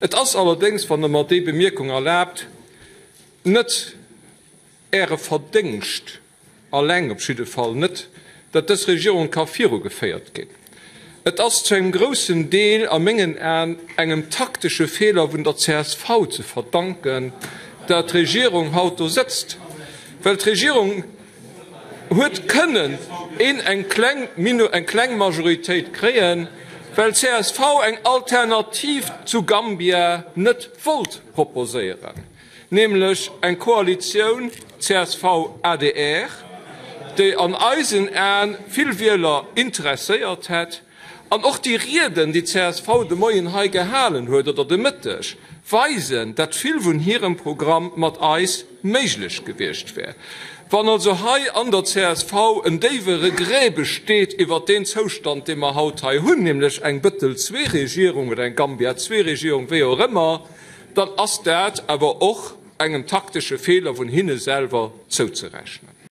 Et ass allerdéngs, wann Der mer déi Bemierkung erlaabt, net Äre Verdéngscht alleng, op jidde Fall net, datt dës Regierung ka virugeféiert ginn. Et ass zu engem groussen Deel a mengen Aen engem taktesche Feeler vun der csv ze verdanken, dat d'Regierung haut do sëtzt, well d'Regierung huet kënnen een eng kleng eng kleng Majoritéit kréien, well csv eng Alternativ zu Gambia net wollt proposéieren, nämlech eng Koalitioun CSV-ADR, déi an eisen Aen vill Wieler interesséiert hätt. An och déi Rieden, déi csv de Moien hei gehalen huet oder de Mëtteg, weisen, dat vill vun hirem Programm mat eis méiglech gewiescht wär. Wann also hei an der csv en déiwe Regret besteet iwwert deen Zoustand, dee mer haut hei hunn, nämlech eng Bëttel-II-Regierung oder eng Gambia-II-Regierung, wéi och ëmmer, dann ass dat awer och engem taktesche Feeler vun hinne selwer zouzerechnen.